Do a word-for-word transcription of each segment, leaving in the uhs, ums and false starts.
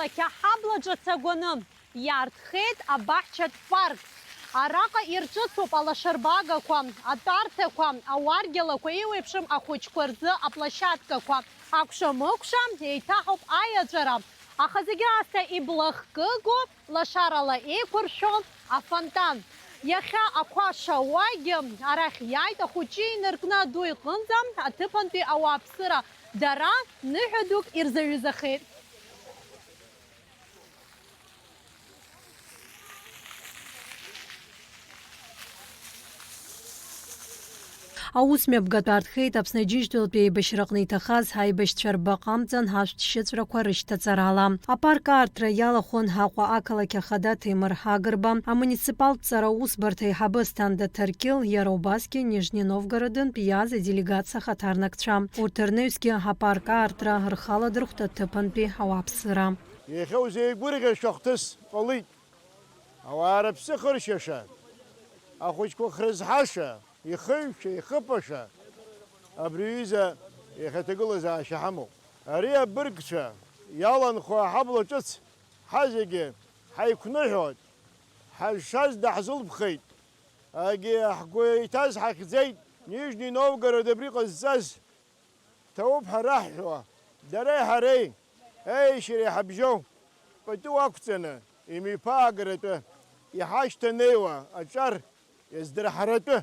Ақьаҳабла ҿыц агәаны иаартхеит абаҳчатә парк. Араҟа ирҿыцуп алашарбагақәа, атәарҭақәа, ауаргьалақәа еиуеиԥшым ахәыҷқәа рзы аплощадкақәа. Акәша-мыкәша еиҭаҳауп аиаҵәара, аха зегь раасҭа иблахкыгоу лашарала еиқәыршәо афонтан. Иахьа ақәа шауагьы арахь иааит, ахәыҷы инаркны аду иҟынӡа аҭыԥантәи ауааԥсыра дара ныҳәа дук ирзаҩызахеит. Аус мҩаԥгатәы артхеит Аԥсны Аџьынџьтәылатәи еибашьраҟны иҭахаз ҳаибашьцәа рбаҟа амҵан ашәҭшьыҵәрақәа рышьҭаҵарала. Апарк аартра иалахәын Аҟәа ақалақь ахада Ҭемыр Агрба, амуниципалтәҵара аусбарҭа аиҳабы Асҭанда Ҭаркьыл, иара убасгьы Нижни Новгородынтә иааз аделегациа ахаҭарнакцәа. Урҭ рнаҩсгьы апарк аартра рхаладырхәт аҭыԥантәи ауааԥсыра. Иахьа узеигәырӷьаша хҭыс ҟалеит. Ауаа рыԥсы хыршьаша, ахәыҷқәа хрызҳаша, ихыҩша, ихыԥаша, абри аҩыза иахьа аҭагылазаашьа ҳамоуп. Ари абыргцәа иаланхо аҳабла ҿыц ҳазегьы ҳаиқәныҳәоит, ҳазшаз даҳзылԥхеит, агьи ҳгәы иҭаз ҳахьӡеит, Нижни Новгород абри ҟазҵаз. Ҭоуп ҳәа раҳҳәо, дареи ҳареи, еишьеи ҳабжьоу пату ақәҵаны, имҩаԥаагаратәы, иҳашьҭанеиуа аҿар иаздырҳаратәы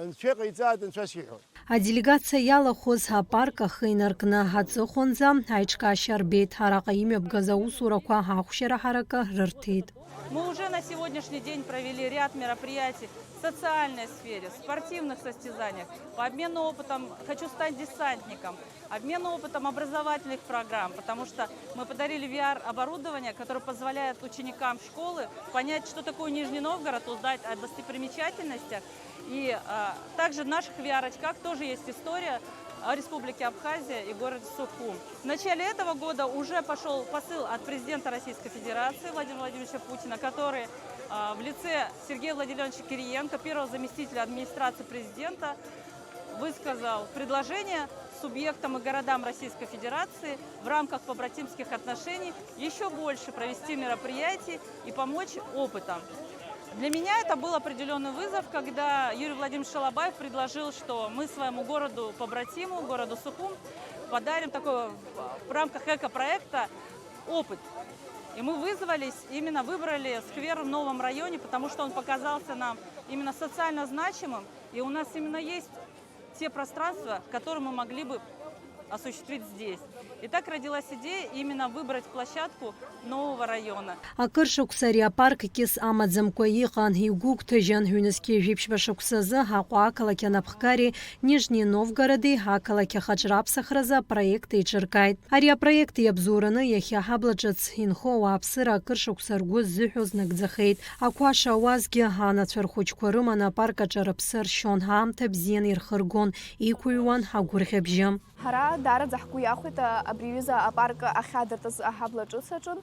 Анцәа иҟаиҵааит, Анцәа сиҳәоит. Аделегациа иалахәыз апарк ахы инаркны аҵыхәанӡа аиҿкаашьа рбеит, араҟа имҩаԥгаз аусурақәа ахәшьара ҳаракы рырҭеит. Мы уже на сегодняшний день провели ряд мероприятий в социальной сфере, в спортивных состязаниях, по обмену опытом «Хочу стать десантником», обмену опытом образовательных программ, потому что мы подарили V R-оборудование, которое позволяет ученикам школы понять, что такое Нижний Новгород, узнать о достопримечательностях. И а, также в наших V R-очках тоже есть история о Республике Абхазия и городе Сухум. В начале этого года уже пошёл посыл от президента Российской Федерации Владимира Владимировича Путина, который а, в лице Сергея Владимировича Кириенко, первого заместителя администрации президента, высказал предложение субъектам и городам Российской Федерации в рамках побратимских отношений ещё больше провести мероприятий и помочь опытом. Для меня это был определённый вызов, когда Юрий Владимирович Шалабаев предложил, что мы своему городу-побратиму, городу Сухум, подарим такой в рамках экопроекта опыт. И мы вызвались, именно выбрали сквер в новом районе, потому что он показался нам именно социально значимым, и у нас именно есть те пространства, которые мы могли бы осуществить здесь. И так родилась идея именно выбрать площадку нового района. Акыр шықәса ари апарк кьыс амаӡамкәа иҟан, игәыгәҭажьын, ҩнызқьи жәиԥшьба шықәсазы Аҟәа ақалақь анапхгареи Нижни Новгороди ақалақь ахаҿра аԥсахразы апроект еиҿыркааит. Ари апроект иабзоураны иахьа аҳабла ҿыц инхо ауааԥсыра акыр шықәса ргәы ззыҳәоз нагӡахеит. Ақәа шауазгьы, анацәа рхәыҷқәа рыманы апарк аҿы рыԥсы аршьон, аамҭа бзианы ирхыргон, иқәыҩуан агәырӷьабжьы. Ҳара даараӡа ҳгәы иахәеит, а, абри аҩыза апарк ахьадыртыз аҳабла ҿыц аҿын.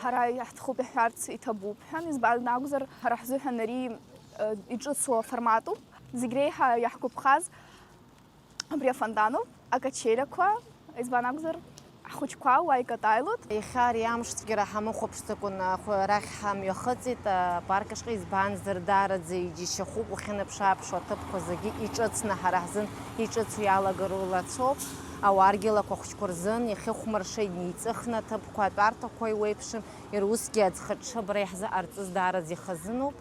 Ҳара иаҳҭахуп иаҳҳәарц иҭабуп ҳәа, избан акәзар, ҳара ҳзыҳәан ари, э, иҿыцу аформатуп. Зегь реиҳа иаҳгәаԥхаз абри афонтануп, акачелиақәа, избан акәзар, ҳхәыҷқәа уа икатаилоит. Иахьа ари амш цәгьара ҳамыхәаԥшӡакәа, ахә-, арахь ҳамҩахыҵит, апарк ашҟа, избанзар, даараӡа иџьашьахәуп, уахьынаԥш-ааԥшуа аҭыԥқәа зегьы иҿыцны, ҳара ҳзын иҿыцу иалагару лацәоуп. Ауаргьалақәа ахәыҷқәа рзын иахьыхәмаршеит, неиҵыхны аҭыԥқәа, атәарҭақәа еиуеиԥшым, иара усгьы аӡхыҽҽыбра иаҳзыҟарҵаз даараӡа ихазынуп.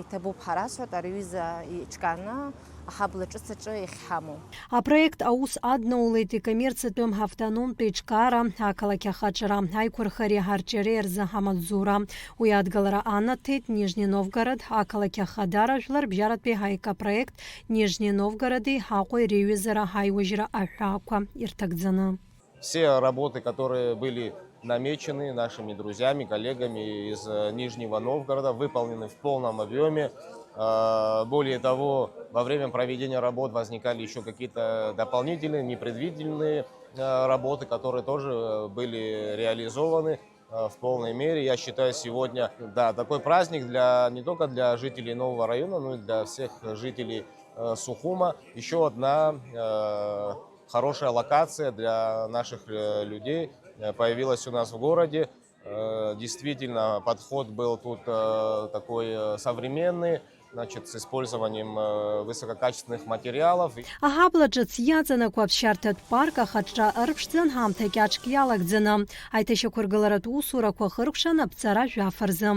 Иҭабуп ҳәа расҳәоит, ари аҩыза еиҿкааны аҳабла ҿыц аҿы иахьҳамоу. Апроект аус аднаулеит икоммерциатәым автономтә еиҿкаара, ақалақь ахаҿра, аиқәырхареи арҿиареи рзы амаҵзура. Уи адгалара анаҭеит Нижни Новгород ақалақь ахадара жәларбжьаратәи аекопроект Нижни Новгороди Аҟәеи реиҩызара аиужьра аҳәаақәа ирҭагӡаны. Все работы, которые были намечены нашими друзьями, коллегами из, э, Нижнего Новгорода, выполнены в полном объёме. Э, более того, во время проведения работ возникали ещё какие-то дополнительные, непредвиденные, э, работы, которые тоже, э, были реализованы, э, в полной мере. Я считаю, сегодня, да, такой праздник для, не только для жителей Нового района, но и для всех жителей, э, Сухума. Ещё одна, э, хорошая локация для наших, э, людей. э, появилась у нас в городе. Э, Действительно, подход был тут э, такой э, современный, значит, с использованием э, высококачественных материалов. Аҳабла ҿыц иаҵанакуа аԥсшьарҭатә парк ахаҿра ырԥшӡан ҳамҭа кьаҿк иалагӡаны, аиҭашьақәыргыларатә усурақәа хыркәшан аԥҵара жәаф рзы.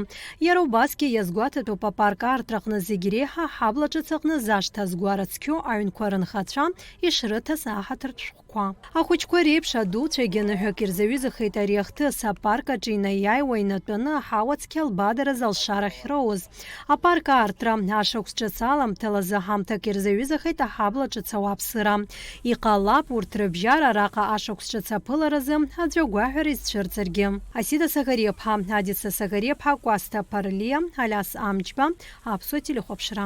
Иара убасгьы иазгәаҭатәуп апарк аартраҟны зегь реиҳа аҳабла ҿыц аҟны зашҭа згәара цқьоу аҩнқәа рынхацәа ишрыҭаз аҳаҭыртә шәҟәқәа. Ахәыҷқәа реиԥш адуцәагьы ныҳәак ирзаҩызахеит ари ахҭыс, апарк аҿы инаиааиуа инатәаны аҳауа цқьа лбадараз алшара ахьроуз. Апарк аартра, ашықәс ҿыц аламҭалазы ҳамҭак ирзаҩызахеит аҳабла ҿыц ауааԥсыра. Иҟалап, урҭ рыбжьара араҟа ашықәс ҿыц аԥыларазы аӡәы агәаҳәара изцәырҵыргьы. Асида Саӷариаԥҳа, Адица Саӷариаԥҳа, Кәасҭа Ԥарлиа, Алиас Амҷба, Аԥсуа телехәаԥшра.